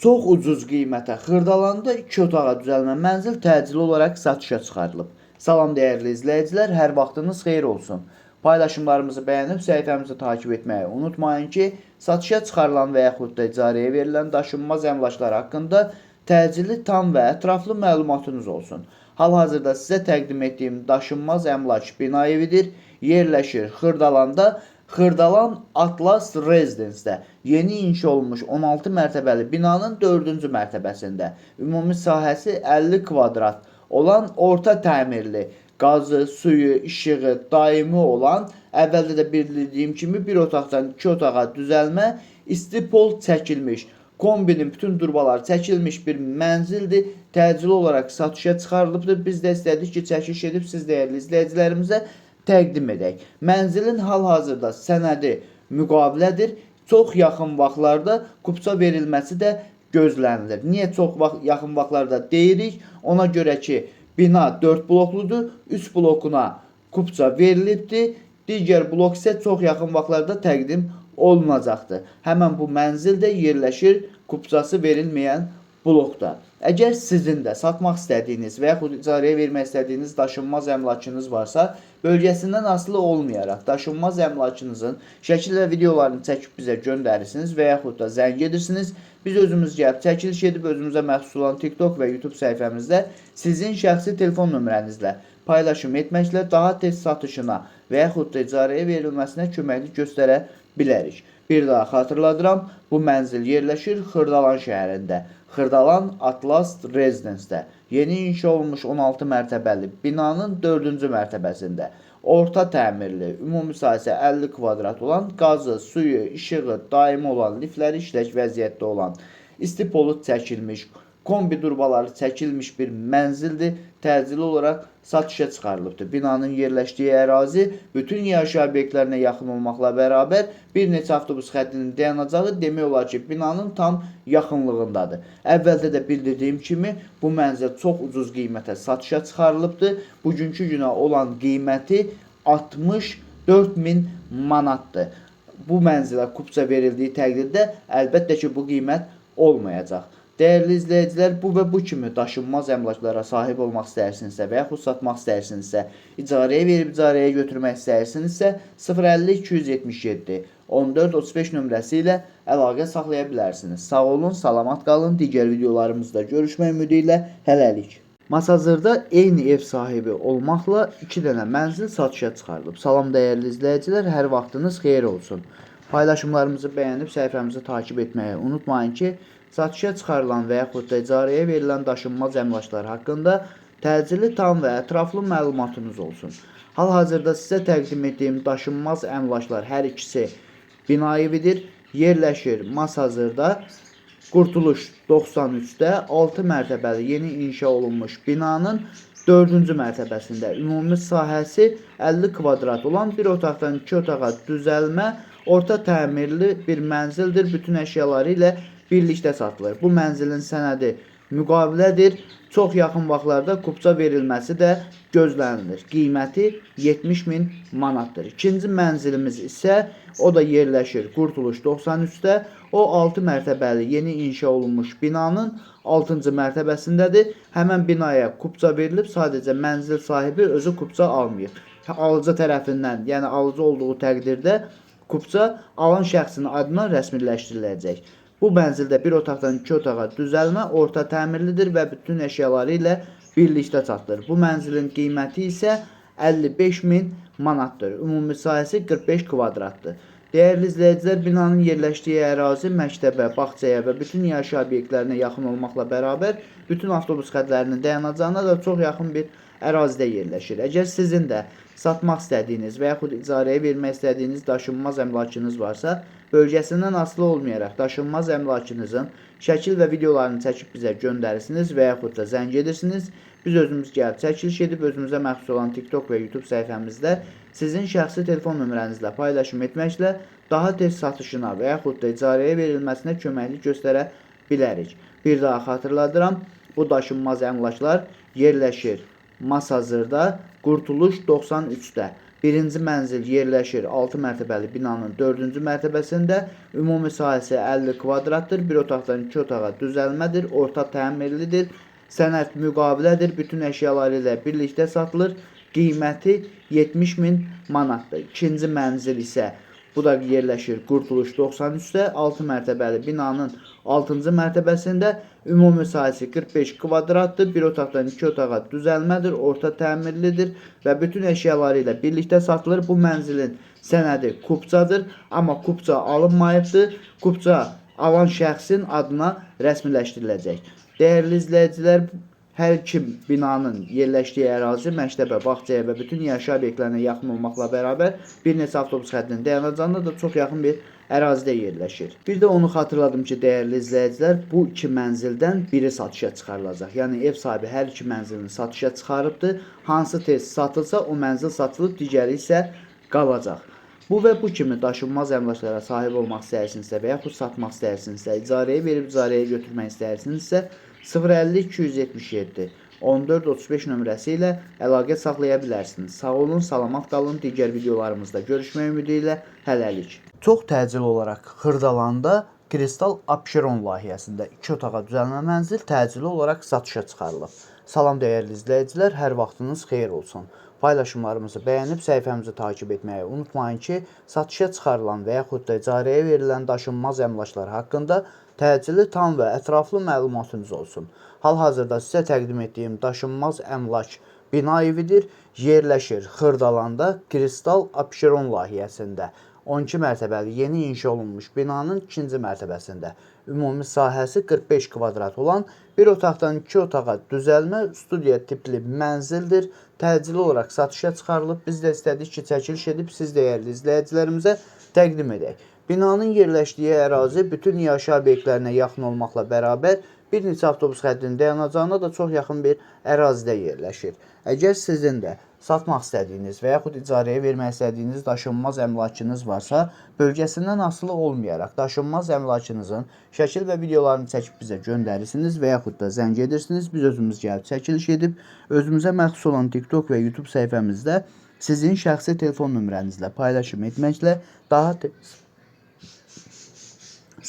Çox ucuz qiymətə Xırdalanda 2 otağa düzəlmə mənzil təcili olaraq satışa çıxarılıb. Salam dəyərli izləyicilər, hər vaxtınız xeyir olsun. Paylaşımlarımızı bəyənib səhifəmizi takip etməyi unutmayın ki, satışa çıxarılan və yaxud da icarəyə verilən daşınmaz əmlaklar haqqında təcili, tam və ətraflı məlumatınız olsun. Hal-hazırda sizə təqdim etdiyim daşınmaz əmlak bina evidir. Yerləşir Xırdalanda, Xırdalan Atlas Residence-də yeni inşa olunmuş 16 mərtəbəli binanın 4-cü mərtəbəsində. Ümumi sahəsi 50 kvadrat olan orta təmirli, qazı, suyu, işığı daimi olan, əvvəldə də bildirdiyim kimi bir otaqdan iki otağa düzəlmə, isti pol çəkilmiş, kombinin bütün turbaları çəkilmiş bir mənzildir. Təcili olaraq satışa çıxarılıbdır. Biz də istədik ki, çəkiliş edib siz dəyərli izləyicilərimizə təqdim edək. Mənzilin hal-hazırda sənədi müqavilədir. Çox yaxın vaxtlarda kupça verilməsi də gözlənilir. Niyə çox vaxt yaxın vaxtlarda deyirik? Ona görə ki, bina 4 blokludur. 3 blokuna kupça verilibdir. Digər blok isə çox yaxın vaxtlarda təqdim olunacaqdır. Həmən bu mənzil də yerləşir kupçası verilməyən blokda. Əgər sizin də satmaq istədiyiniz və yaxud icarəyə vermək istədiyiniz daşınmaz əmlakınız varsa, bölgəsindən asılı olmayaraq daşınmaz əmlakınızın şəkil və videolarını çəkib bizə göndərirsiniz və yaxud da zəng edirsiniz. Biz özümüz gəlib çəkiliş edib özümüzə məxsus olan TikTok və YouTube səhifəmizdə sizin şəxsi telefon nömrənizlə paylaşım etməklə daha tez satışına və yaxud da icarəyə verilməsinə köməklik göstərə bilərik. Bir daha xatırladıram, bu mənzil yerləşir Xırdalan şəhərində. Xırdalan Atlas Residence-də. Yeni inşa olunmuş 16 mərtəbəli binanın 4-cü mərtəbəsində. Orta təmirli, ümumi sahəsi 50 kvadrat olan, qazı, suyu, işığı daimi olan, liftləri işlək vəziyyətdə olan, isti polu çəkilmiş, kombi turbaları çəkilmiş bir mənzildir. Təcili olaraq satışa çıxarılıbdır. Binanın yerləşdiyi ərazi bütün yaşayış obyektlərinə yaxın olmaqla bərabər bir neçə avtobus xəttinin dayanacağı demək olar ki, binanın tam yaxınlığındadır. Əvvəldə də bildirdiyim kimi bu mənzil çox ucuz qiymətə satışa çıxarılıbdır. Bugünkü günə olan qiyməti 64 min manatdır. Bu mənzilə kupça verildiyi təqdirdə əlbəttə ki, bu qiymət olmayacaq. Dəyərli izləyicilər, bu və bu kimi daşınmaz əmlaklara sahib olmaq istəyirsinizsə və yaxud satmaq istəyirsinizsə, icarəyə verib icarəyə götürmək istəyirsinizsə, 050 277 14 35 nömrəsi ilə əlaqə saxlaya bilərsiniz. Sağ olun, salamat qalın. Digər videolarımızda görüşmək ümidi ilə hələlik. Masazırda eyni ev sahibi olmaqla 2 dənə mənzil satışa çıxarılıb. Salam dəyərli izləyicilər, hər vaxtınız xeyir olsun. Paylaşımlarımızı bəyənib səhifəmizi takip etməyi unutmayın ki, satışa çıxarılan və yaxud da icarəyə verilən daşınmaz əmlaklar haqqında təcili, tam və ətraflı məlumatınız olsun. Hal-hazırda sizə təqdim etdiyim daşınmaz əmlaklar hər ikisi bina evidir. Yerləşir Masazırda Qurtuluş 93-də 6 mərtəbəli yeni inşa olunmuş binanın 4-cü mərtəbəsində ümumi sahəsi 50 kvadrat olan bir otaqdan iki otağa düzəlmə orta təmirli bir mənzildir. Bütün əşyaları ilə birlikdə satılır. Bu mənzilin sənədi müqavilədir. Çox yaxın vaxtlarda kupça verilməsi də gözlənilir. Qiyməti 70 min manatdır. İkinci mənzilimiz isə o da yerləşir Qurtuluş 93-də. O 6 mərtəbəli yeni inşa olunmuş binanın 6-cı mərtəbəsindədir. Həmən binaya kupça verilib, sadəcə mənzil sahibi özü kupça almayıb. Alıcı tərəfindən, yəni alıcı olduğu təqdirdə kupça alan şəxsin adına rəsmiləşdiriləcək. Bu mənzildə bir otaqdan iki otağa düzəlmə orta təmirlidir və bütün əşyaları ilə birlikdə satılır. Bu mənzilin qiyməti isə 55 min manatdır. Ümumi sahəsi 45 kvadratdır. Dəyərli izləyicilər, binanın yerləşdiyi ərazi məktəbə, bağçaya və bütün yaşayış obyektlərinə yaxın olmaqla bərabər bütün avtobus xətlərinin dayanacağına da çox yaxın bir ərazidə yerləşir. Əgər sizin də satmaq istədiyiniz və yaxud icarəyə vermək istədiyiniz daşınmaz əmlakınız varsa, bölgəsindən asılı olmayaraq daşınmaz əmlakınızın şəkil və videolarını çəkib bizə göndərirsiniz və yaxud da zəng edirsiniz. Biz özümüz gəlib çəkiliş edib özümüzə məxsus olan TikTok və YouTube səhifəmizdə sizin şəxsi telefon nömrənizlə paylaşım etməklə daha tez satışına və yaxud da icarəyə verilməsinə köməklik göstərə bilərik. Bir daha xatırladıram, bu daşınmaz əmlaklar yerləşir Masazırda, Qurtuluş 93-də. Birinci mənzil yerləşir 6 mərtəbəli binanın 4-cü mərtəbəsində. Ümumi sahəsi 50 kvadratdır. Bir otaqdan 2 otağa düzəlmədir. Orta təmirlidir. Sənəd müqavilədir. Bütün əşyaları ilə birlikdə satılır. Qiyməti 70 min manatdır. İkinci mənzil isə bu da yerləşir Qurtuluş 93-də 6 mərtəbəli binanın 6-cı mərtəbəsində. Ümumi sahəsi 45 kvadratdır. Bir otaqdan 2 otağa düzəlmədir, orta təmirlidir və bütün əşyaları ilə birlikdə satılır. Bu mənzilin sənədi kupçadır, amma kupça alınmayıbdır. Kupça alan şəxsin adına rəsmiləşdiriləcək. Dəyərli izləyicilər, hər iki binanın yerləşdiyi ərazi məktəbə, bağçaya və bütün yaşayış obyektlərinə yaxın olmaqla bərabər bir neçə avtobus xəttinin dayanacağına da çox yaxın bir ərazidə yerləşir. Bir də onu xatırladım ki, dəyərli izləyicilər, bu iki mənzildən biri satışa çıxarılacaq. Yəni ev sahibi hər iki mənzilini satışa çıxarıbdır. Hansı tez satılsa o mənzil satılıb, digəri isə qalacaq. Bu və bu kimi daşınmaz əmlaklara sahib olmaq istəyirsinizsə və yaxud satmaq istəyirsinizsə, icarəyə verib icarəyə götürmək istəyirsinizsə 050 277 14 35 nömrəsi ilə əlaqə saxlaya bilərsiniz. Sağ olun, salamat qalın. Digər videolarımızda görüşmək ümidi ilə hələlik. Çox təcili olaraq Xırdalanda Kristal Abşeron layihəsində 2 otağa düzəlmə mənzil təcili olaraq satışa çıxarılıb. Salam dəyərli izləyicilər, hər vaxtınız xeyir olsun. Paylaşımlarımızı bəyənib səhifəmizi takip etməyi unutmayın ki, satışa çıxarılan və yaxud da icarəyə verilən daşınmaz əmlaklar haqqında təcili, tam və ətraflı məlumatınız olsun. Hal-hazırda sizə təqdim etdiyim daşınmaz əmlak bina evidir. Yerləşir Xırdalanda Kristal Abşeron layihəsində. 12 mərtəbəli yeni inşa olunmuş binanın ikinci mərtəbəsində. Ümumi sahəsi 45 kvadrat olan bir otaqdan 2 otağa düzəlmə studiya tipli mənzildir. Təcili olaraq satışa çıxarılıb. Biz də istədik ki, çəkiliş edib siz dəyərli izləyicilərimizə təqdim edək. Binanın yerləşdiyi ərazi bütün yaşayış obyektlərinə yaxın olmaqla bərabər bir neçə avtobus xəttinin dayanacağına da çox yaxın bir ərazidə yerləşir. Əgər sizin də satmaq istədiyiniz və yaxud icarəyə vermək istədiyiniz daşınmaz əmlakınız varsa, bölgəsindən asılı olmayaraq daşınmaz əmlakınızın şəkil və videolarını çəkib bizə göndərirsiniz və yaxud da zəng edirsiniz. Biz özümüz gəlib çəkiliş edib özümüzə məxsus olan TikTok və YouTube səhifəmizdə sizin şəxsi telefon nömrənizlə paylaşım etməklə daha tez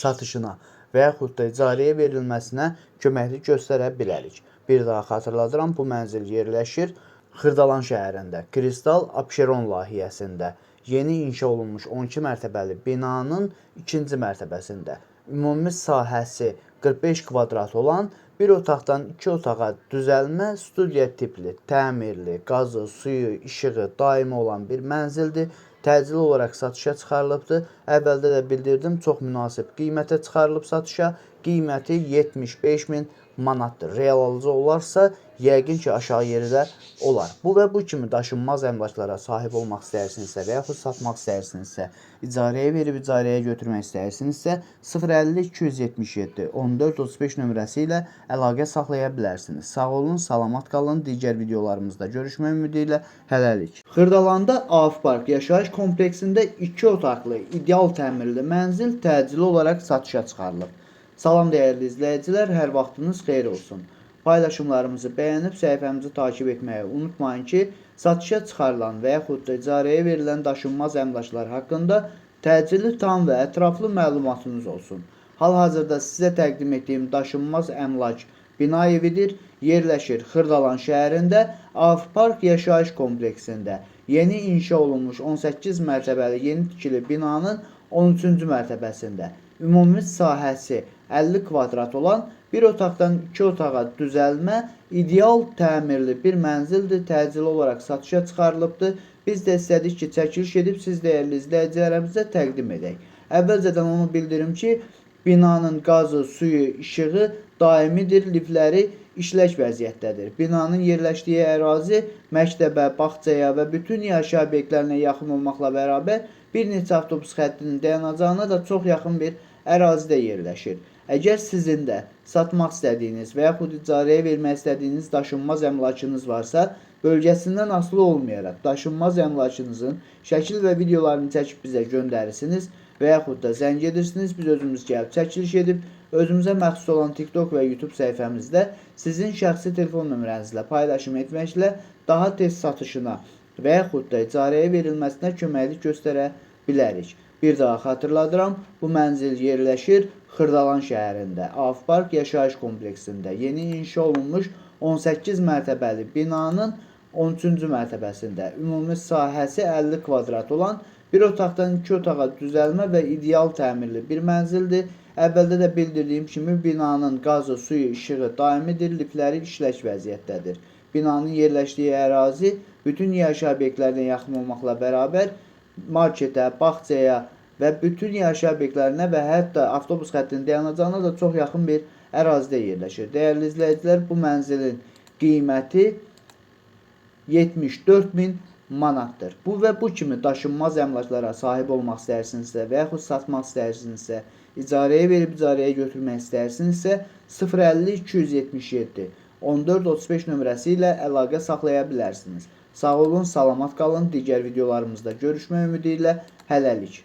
satışına və yaxud da icarəyə verilməsinə köməklik göstərə bilərik. Bir daha xatırladıram, bu mənzil yerləşir Xırdalan şəhərində, Kristal Abşeron layihəsində. Yeni inşa olunmuş 12 mərtəbəli binanın ikinci mərtəbəsində. Ümumi sahəsi 45 kvadrat olan bir otaqdan 2 otağa düzəlmə studiya tipli, təmirli, qazı, suyu, işığı daimi olan bir mənzildir. Təcili olaraq satışa çıxarılıbdır. Əvvəldə də bildirdim, çox münasib qiymətə çıxarılıb satışa. Qiyməti 75 min manatdır. Real alıcı olarsa, yəqin ki, aşağı yeri də olar. Bu və bu kimi daşınmaz əmlaklara sahib olmaq istəyirsinizsə və yaxud satmaq istəyirsinizsə, icarəyə verib icarəyə götürmək istəyirsinizsə, 050 277 14 35 nömrəsi ilə əlaqə saxlaya bilərsiniz. Sağ olun, salamat qalın. Digər videolarımızda görüşmək ümidi ilə hələlik. Xırdalanda Af Park yaşayış kompleksində 2 otaqlı, ideal təmirli mənzil təcili olaraq satışa çıxarılıb. Salam dəyərli izləyicilər, hər vaxtınız xeyir olsun. Paylaşımlarımızı bəyənib səhifəmizi takip etməyi unutmayın ki, satışa çıxarılan və yaxud da icarəyə verilən daşınmaz əmlaklar haqqında təcili, tam və ətraflı məlumatınız olsun. Hal-hazırda sizə təqdim etdiyim daşınmaz əmlak bina evidir. Yerləşir Xırdalan şəhərində, Af Park yaşayış kompleksində. Yeni inşa olunmuş 18 mərtəbəli yeni tikili binanın 13-cü mərtəbəsində. Ümumi sahəsi 50 kvadrat olan bir otaqdan 2 otağa düzəlmə ideal təmirli bir mənzildir. Təcili olaraq satışa çıxarılıbdır. Biz də istədik ki, çəkiliş edib siz dəyərli izləyicilərimizə təqdim edək. Əvvəlcədən onu bildirim ki, binanın qazı, suyu, işığı daimidir, liftləri işlək vəziyyətdədir. Binanın yerləşdiyi ərazi məktəbə, bağçaya və bütün yaşayış obyektlərinə yaxın olmaqla bərabər bir neçə avtobus xəttinin dayanacağına da çox yaxın bir ərazidə yerləşir. Əgər sizin də satmaq istədiyiniz və yaxud icarəyə vermək istədiyiniz daşınmaz əmlakınız varsa, bölgəsindən asılı olmayaraq daşınmaz əmlakınızın şəkil və videolarını çəkib bizə göndərirsiniz və yaxud da zəng edirsiniz. Biz özümüz gəlib çəkiliş edib özümüzə məxsus olan TikTok və YouTube səhifəmizdə sizin şəxsi telefon nömrənizlə paylaşım etməklə daha tez satışına və yaxud da icarəyə verilməsinə köməklik göstərə bilərik. Bir daha xatırladıram, bu mənzil yerləşir Xırdalan şəhərində, Avpark yaşayış kompleksində. Yeni inşa olunmuş 18 mərtəbəli binanın 13-cü mərtəbəsində. Ümumi sahəsi 50 kvadrat olan bir otaqdan iki otağa düzəlmə və ideal təmirli bir mənzildir. Əvvəldə də bildirdiyim kimi binanın qazı, suyu, işığı daimidir, liftləri işlək vəziyyətdədir. Binanın yerləşdiyi ərazi bütün yaşayış obyektlərinə yaxın olmaqla bərabər marketə, bağçaya və bütün yaşayış obyektlərinə və hətta avtobus xəttinin dayanacağına da çox yaxın bir ərazidə yerləşir. Dəyərli izləyicilər, bu mənzilin qiyməti 74.000 manatdır. Bu və bu kimi daşınmaz əmlaklara sahib olmaq istəyirsinizsə və yaxud satmaq istəyirsinizsə, icarəyə verib icarəyə götürmək istəyirsinizsə 050 277 14 35 nömrəsi ilə əlaqə saxlaya bilərsiniz. Sağ olun, salamat qalın. Digər videolarımızda görüşmək ümidi ilə hələlik.